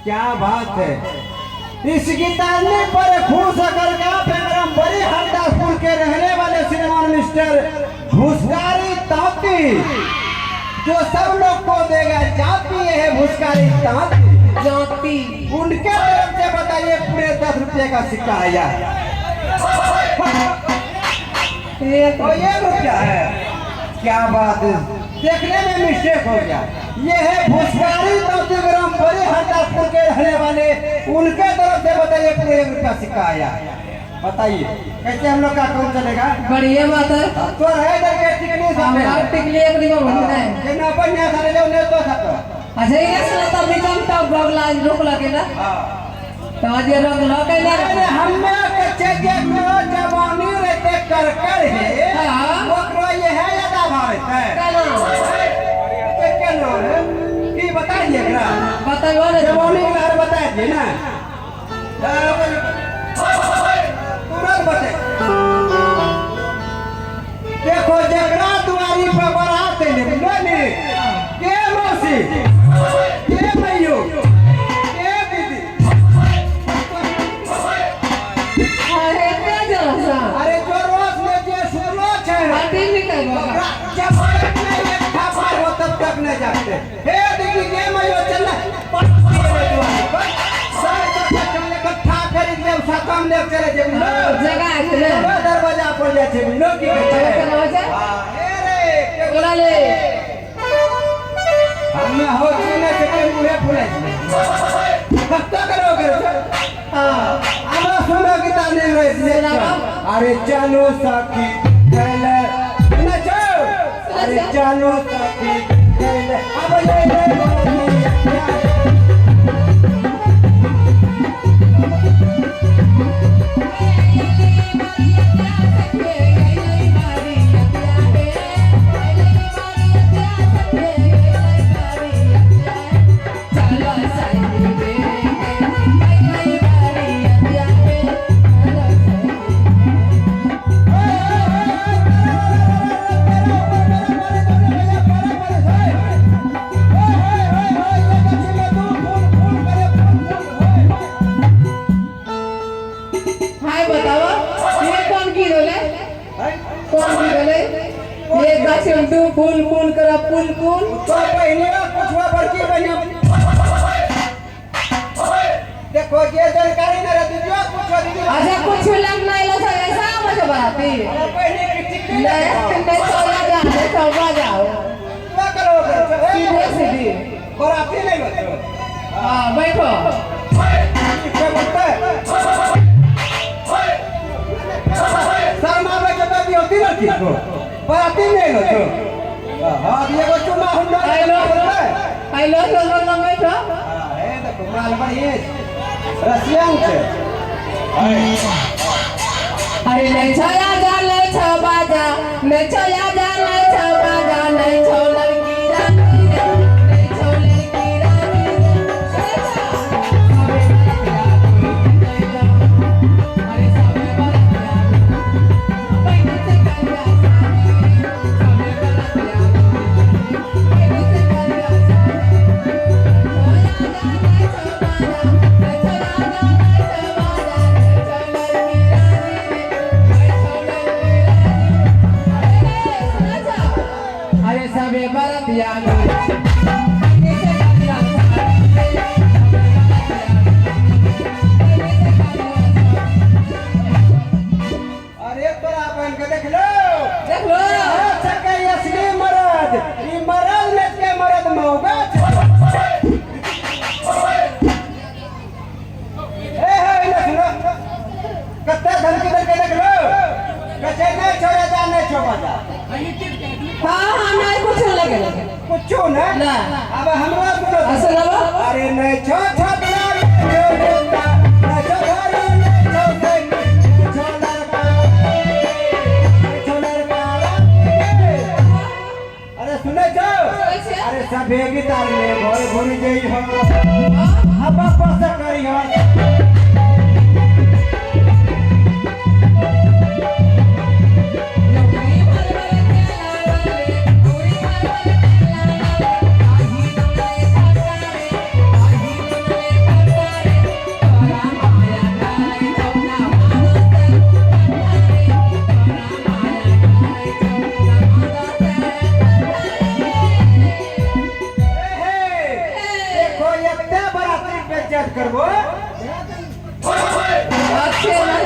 क्या बात है। इस गीतांजलि पर खुश होकर के आप एकदम बड़ी हरदासपुर के रहने वाले श्रीमान मिस्टर भूसकारी तांती, जो सब लोग को देगा जाती है भूसकारी तांती, जाती। उनके तरफ से बताइए पूरे 10 रुपये का सिक्का आया। एक। और 1 रुपया है। क्या बात है, देखने में मिस्टेक हो गया। ये है भूसकारी तांती ग्राम बड़े हरदासपुर के रहने वाले, उनके तरफ से बताइए पूरे 1 रुपया सिक्का आया। बताइए कैसे हम लोग का कौन चलेगा? बढ़िया बात है। तो रहे इधर के टिकनी सामने। हमारा टिकली एक दिन बढ़िया है। केना बढ़िया सारे जो ने तो सब। अच्छा, ये सुना तब भी कम तब बगला रोक लगे ना। हां। तो आज ये रोक लगे ना। अरे हम्मे के चेके को जवानी रहते कर कर है। ओकरो ये है याद आवे है। केना? के केना है की बताइए एकरा। बताइए ना। जवानी के बारे बताइए ना। तुरंत बते। देखो जकरा दुआरी पर बारात एले बुझलो नी, के मौसी, के मैयो, के दीदी। अरे क्या जरा सा। अरे जो रोज में जे सुनलो छै। हटी निकल बाबा। ओकरा जब तक नहीं एक थापड़ हो तब तक नहीं जागते। हे दीदी, के मैयो, चल ना दुआरी पर सब तक चल इकट्ठा करी देब, सातम ले चले जे बुझलो। जगह है ना। पूरा दरवाजा पर जाइ छै बुझलो, की कहै छै। केना होइ छै? हाँ, हे रे के बोला ले। हमे हो छी ने छै मुहे फुलै छै कत्ता करो करो। अब सुनो गीता नहीं रहे। सुनाओ। अरे चलो सखी चले नचो, अरे चलो सखी चले अब ये रे। हाय, बताओ ये कौन गीत होले? कौन गीत होले ये? गाछ में दू फूल फूल करा फूल फूल। तो बहनी कुछ बड़की बहनी देखो ये जानकारी न रहती जो कुछ दीदी। अच्छा, कुछ लग नहीं लो सर, ऐसा मुझे बताती। अरे बहनी की टिकली। नहीं नहीं, सोना जा नहीं सोना जाओ। क्या करो? सीधे सीधी। बराती नहीं बच्चों। हाँ, बैठो। क्या बोलते है? शर्मा में जब भी होती लड़की को बराती नहीं लो तो हाँ ये को चुमा हुंडा। हेलो। हेलो, लो बैठो। हाँ, हे देखो माल बढ़िया रसियन છે। अरे नहीं छोया जा नहीं छो बाजा, नहीं छोया जा नहीं छो बाजा, नहीं छो लड़की रानी रे, नहीं छो लड़की रानी रे। अरे सबे बरतिया पहले से करिया शादी, सबे बरतिया पहले से करिया शादी। छोया जा नहीं छो बाजा, नहीं छोया जा नहीं छो बाजा, नहीं छो लड़की रानी रे, नहीं छो लड़की रानी। अरे सुना जा, अरे सबे बरतिया पहले से करिया शादी, सबे बरतिया पहले से करिया शादी। अरे तोरा बहन के देख लो। देख लो। सके असली मर्द, ई मर्द ने के मर्द मौगा छे। ए हे इने सुनो, कत्ते धमकी दे के देख लो, कचे नहीं छोड़ा जा नहीं छोड़ा जा। हाँ हाँ, नहीं कुछ लगे लगे। कुछो न। ना। अब हमरा सुनो। सुनाओ। अरे नहीं छो छतरा छो नेता, नहीं छो घरी, नहीं छो सैनी, छो लड़का, छो लड़का। अरे सुने जाओ। अरे सभे गिटार में भोर भोर जई हो, अब वापस करी हो। नौकरी भर भर के लाले, नौकरी भर भर के लाले, आही लोले खटारे, आही लोले खटारे। पंचायत करबो। अच्छे ना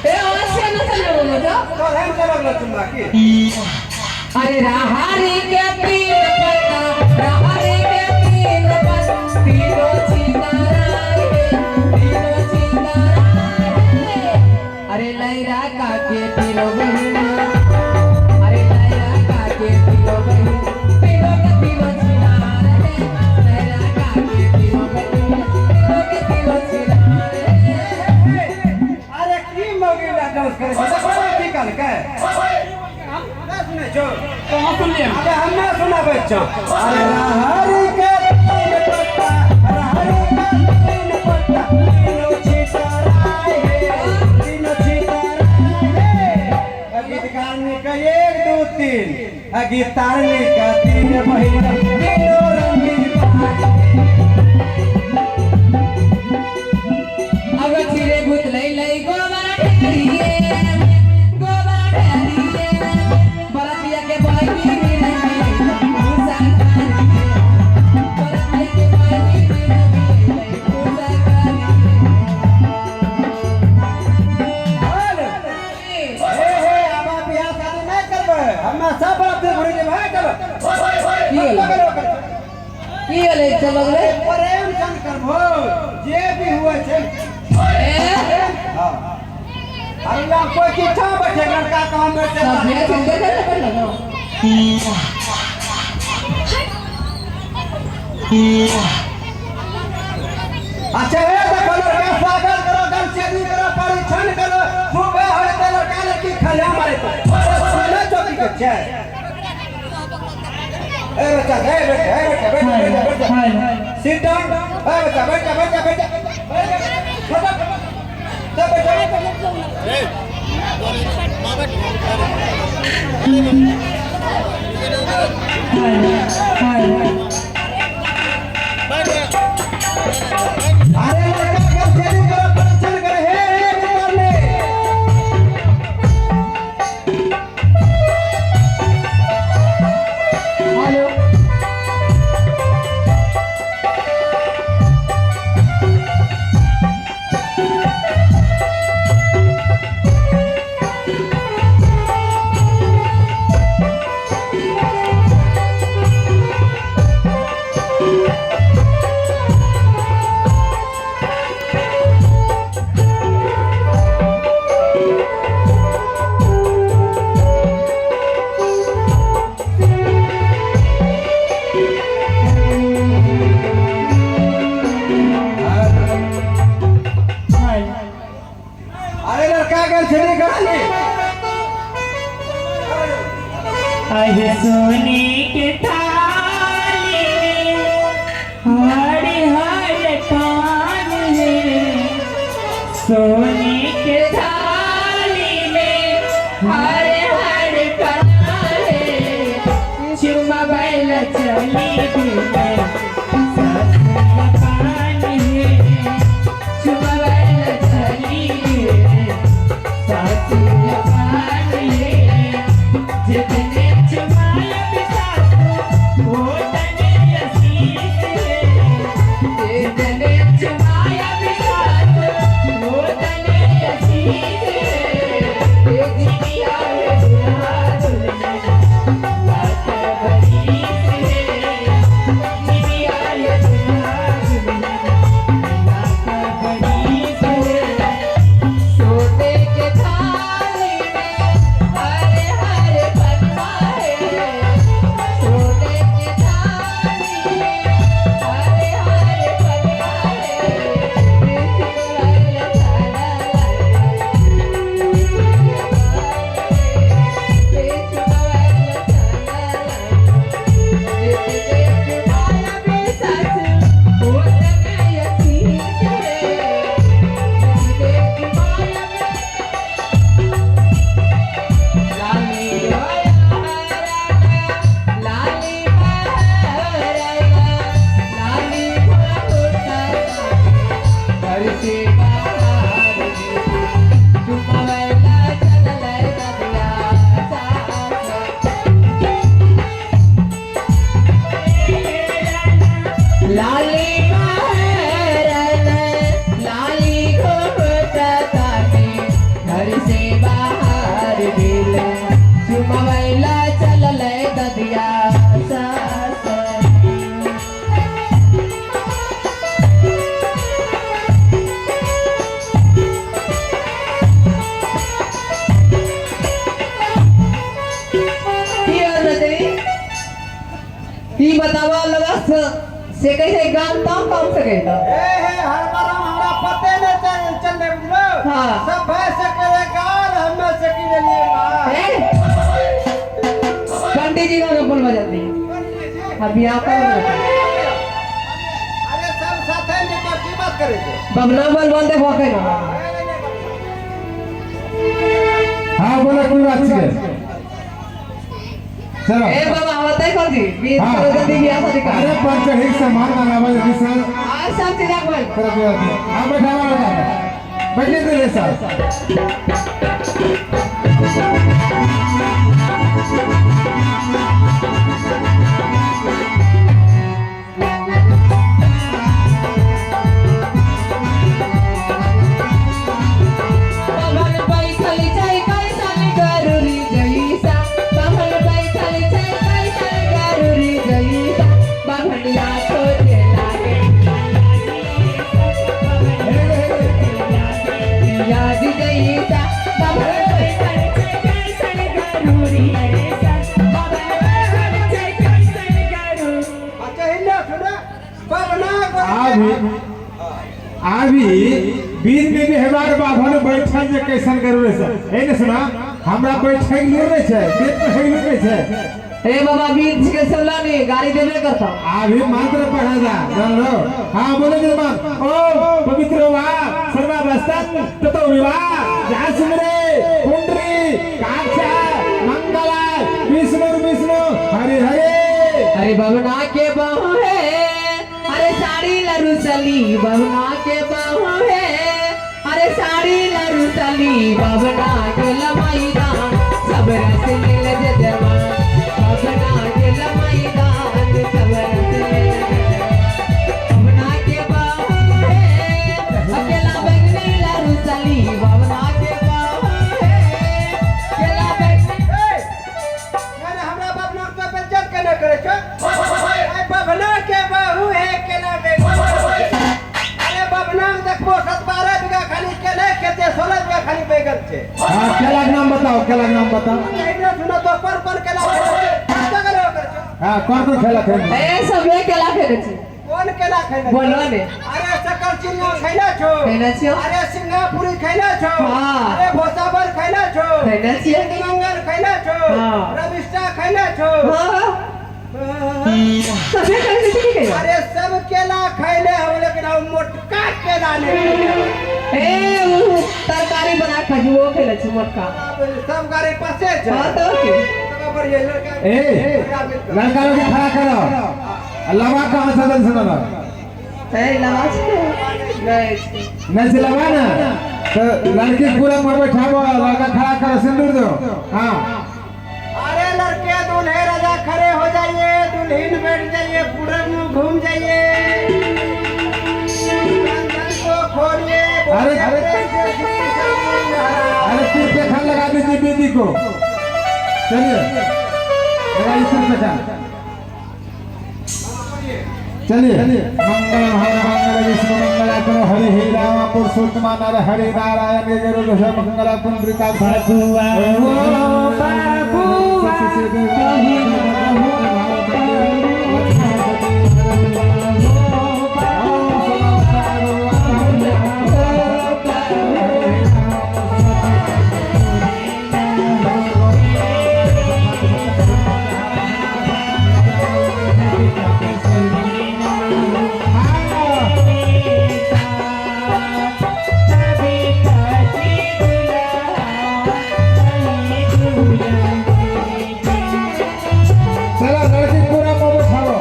ए, अच्छे ना चले बोलो तो। तो हम चलब लचुम्बा की। अरे राहारी के तीन पत्ता, राहारी के तीन पत्ता, तीनों छिनाराए, तीनों छिनाराए। अरे लैरा काके तीनों बहिना, अरे लैरा काके तीनों बहिना, तीनों के तीनों छिनाराए। लैरा काके तीनों बहिना, तीनों के तीनों छिनाराए। अरे की मौगी ला डांस करे छै, देखो ने की कहलकै। ना सुनै छौ? कहाँ सुन लिया? अबे हम ना सुनाबै छौ। अरे राहरी के तीन पत्ता, राहरी के तीन पत्ता, तीनों छितराए हे, तीनों छितराए हे। गीतकारनी का 1 2 3, गीतारनी का 3 बहिना, तीनों रंगीन पाए। अब चिरे भूत लई लई गोबर ठहरिए, गोबर ठहरिए, बरतिया के बहनी मिले मूसा करिए, बरतिया के बहनी मिले मूसा करिए। बोल। हे हे, अब आप बियाह शादी नहीं करबै, हमे सब बराती घुरि जेबै। चलो। की होलै? की होलै? चलो गेलै। प्रेम संग करबो जे भी हुए छै। ए, हाँ। अरे यहाँ कोई किच्छा बैठे लड़का काम बैठे। सब भेज दे दे पर लगो। अच्छा हे देखो, लड़का स्वागत करो, गल चेदी करो, परीक्षण करो, सुबह होते लड़का लड़की खलिया मारे तो सुने चौकी के छै। ए बच्चा, ए बेटा, ए बेटा, बैठ बैठ बैठ, सिट डाउन। ए बच्चा, बैठ बैठ बैठ बैठ, सब बैठो। अरे लड़का गल चेदी करो, परीक्षण करो। हे हे निकालने। हेलो। अरे लड़का गल चेदी करो। अरे सोने के थाली में हरे हरे पान है, सोने के थाली में हरे हरे पान है, चुमा बैल चली दुल्हन सासु पान है, चुमा बैल चली दुल्हन सासु पान है, जितने चुमाया सासू वो तने आशीष है, जितने चुमाया सासू वो तने आशीष है, एक दिया है दुल्हा दुल्हन लाख बरीस है, जिया ये दुल्हा दुल्हन लाख बरीस है। सोने के थाली में हरे हरे पन्ना है, सोने के थाली में हरे हरे पन्ना है, लाली लाली घर से बाहर चुमावेला चलले दरिया सास। लाली। से कहै छै गान तम कम से कहै। हे हे, हर बार हम हमरा पते नहीं चल चल बुझलो। हाँ। सब भय से करे गाल, हमें से की लिए मार। ए पंडित जी को बोलवा जल्दी। हाँ, बियाह कर। अरे, सब साथे में की बात करे छे? बबना बोल बोल देखो के ना। हाँ, बोलो, कोई बात नहीं, चलो। ए बाबा, हम बताई कौन जी बीस हाँ। करो जल्दी, बियाह शादी कर। अरे, पर चढ़ी सामान मंगावा जल्दी सर। आज सब चीज बोल। चलो, कोई बात नहीं। हाँ, बैठा बैठा, बैठिए तो सर। बाभन बैठल छै कैसन गरुरी जैसा, बाभन बैठल छै कैसन गरुरी जैसा, बाभन लाखो जे लागे याद जैसा, बाभन बैठल छै कैसन गरुरी जैसा, बाभन बैठल छै कैसन गरुरी। अच्छा, हिल्ला सुना बबना। अभी अभी बीच में भी हमारे बाभन बैठल जे कैसन करबे से ए ने सुना, हमरा बैठे के लूर नहीं छै, बीच में है लूर नहीं छै। ए बाबा, बीच के सुनला नी, गाड़ी देबे करता। अभी मंत्र पढ़ा जा, जान लो। हाँ, बोलो जजमान। ओम पवित्र वा सर्वावस्थान ततो विवाह जासुमरे पुंडरी काक्षा मंगला विष्णु विष्णु हरि हरे। अरे बबना के बहू है, अरे साड़ी लरुसली, बबना के बहू है, अरे साड़ी लरुसली, बबना के लमाई दान सब रस मिल जजमान, बबना के लमाई दान सब रस मिल जजमान। बबना के बहू है अकेला बैंगनी लरुसली, बबना के बहू है अकेला बैंगनी। अरे, हमरा बबना के बेइज्जत केने करे छे? ए बबना के बहू है केला बेगन। अरे, बबना के देखबो 7-12 बीघा खाली केले खेते, 16 बीघा खाली बैगन छे। हाँ, केला के नाम बताओ, केला के नाम बताओ। एने सुनो तो, कोन कोन केला खेले छे? कत्ते केला करे छे? हाँ, कौन कौन खेला खेल? ए सबे केला खेले छी। कोन केला खेले? बोलो ने। अरे, सकल चिड़िया खैले छो? खैले छियो। अरे, सिंगापुरी खैले छो? हाँ। अरे, भोसाबर खैले छो? खैले छियो। मंगल खैले छो? हाँ। रविष्टा खैले छो? हाँ, सबे खेले छी की कहियो? अरे, सब केला खैले हो, लेकिन हम मोटका केला नहीं खैले। ए, उ तरकारी बना के खाई, वो खेले छी मोटका। सब गाड़ी पसे छे। हाँ तो के। सब बढ़िया लड़का। ए लड़का लोग के खड़ा करो, लवा कहाँ से दल सुनो। ए लवा छै नहीं छै। नहीं से लवा ना तो लड़की पूरा में बैठाबो, लड़का खड़ा करो, सिंदूर दो। हाँ। अरे लड़के, दूल्हे राजा खड़े हो जाइए, दुल्हन बैठ जाइए, पूरे मुंह घूम जाइए, बंधन को खोलिए। अरे, अरे। अरे, सिर पे खान लगा दीजिए बेदी को। चलिए, लगाइए सिर पे खान। चलिए, मंगल भवन मंगल विष्णु मंगल करो हरि हे राम पुरुषोत्तम नर हरि नारायण जय मंगल पुंडरीका बबुआ ओ बबुआ कहीं। चलो, लड़की पूरा मुंह बैठाओ।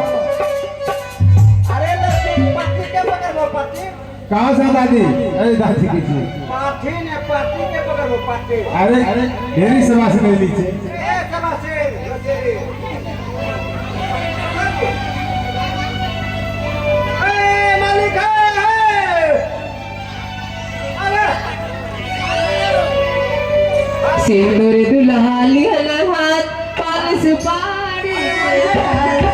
अरे लड़की, पाठी के पकड़बो, पाठी। कहाँ से दादी? अरे, दादी कीजिए। पाठी ने, पाठी के पकड़बो, पाठी। अरे, ढेरी सभा से नहीं लीजिए। ए सभा से ए मालिक है। अरे। सिंदूर दुल्हा लिहल हाथ पान सुपारी के साथ।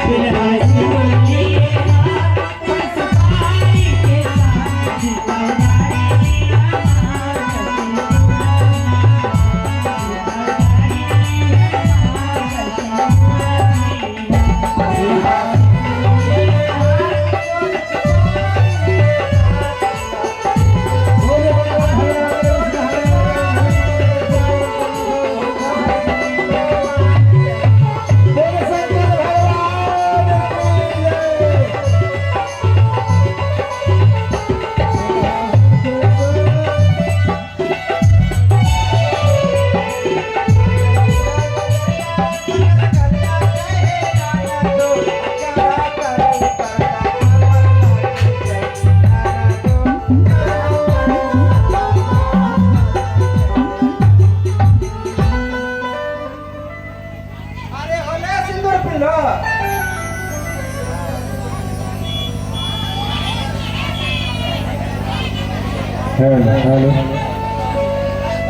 Hello hello.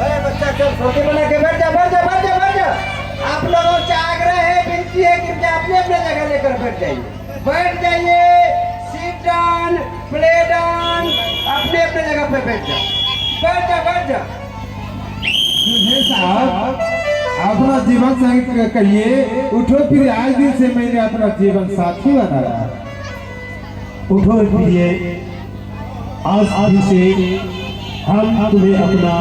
अरे बच्चा, चल छोटी बना के बैठ जा, बैठ जा, बैठ जा, बैठ जा। आप लोगों से आग्रह है, विनती है, कृपया अपने अपने जगह लेकर बैठ जाइए, बैठ जाइए। सीट डाउन, प्ले डाउन, अपने अपने जगह पे बैठ जा, बैठ जा, बैठ जा। सुधीर साहब, अपना जीवन संग कहिए, उठो फिर, आज दिन से मैंने अपना जीवन साथी बनाया। उठो प्रिय, आज दिन से हम तुम्हें अपना